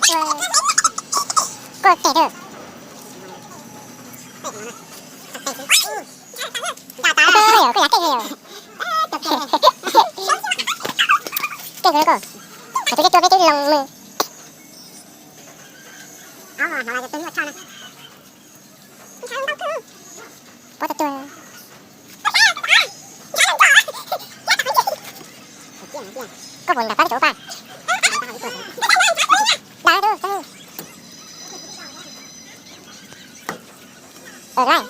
Koj keeg, koj yog keej, keej koj, kuv twb tua peb twb loo mus. Pob tau tuag. Koj puas nram qab cov ua paj? Nram qab. Coj tsis tau. Ua paj.